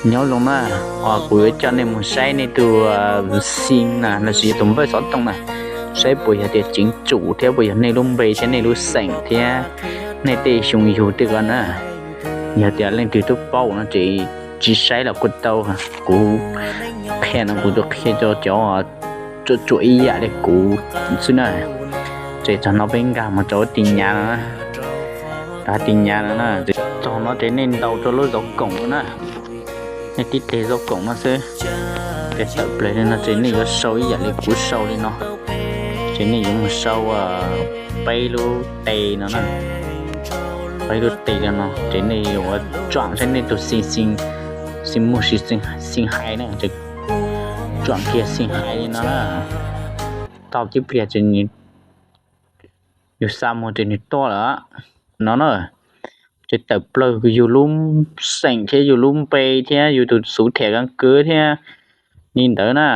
Nyob zoo na, kuv yuav coj nej mus saib nej tus xim na lossis yog tus npawb xov tooj na, saib puas yog tias ceev tsum thiab puas yog nej lub npe thiab nej lub xeem thiab nej tej xyoo yug tej ko na. Yog tias leej twg twb paub no ces tsis saib los kuj tau, kuv qhia no kuv tsuas qhia rau cov tsuam tsuam ib yam li kuv xwb na. Ces txog no peb nkag mus rau tiv nyav no, rau tiv nyav no na, txog no ces nej ntaus rau lub zov koom no na. Nej tib teg zov koom no xwb, ces tawm plaws li no ces nej yuav sau ib yam li kuv sau li no. Ces nej yuav mus sau peb lub tes no na, peb lub tes li no ces nej yuav tsam saib nej tus xim, xim muaj sis xim hais na, ces tsam kiag xim hais li no na. Tau tib pliag ces yus xa mus ces nws tuaj lawm no na. Ces tawm plaws yus lub xeem thiab yus lub npe thiab yus tus xuv thiam kab kwv thiab li ntawd na.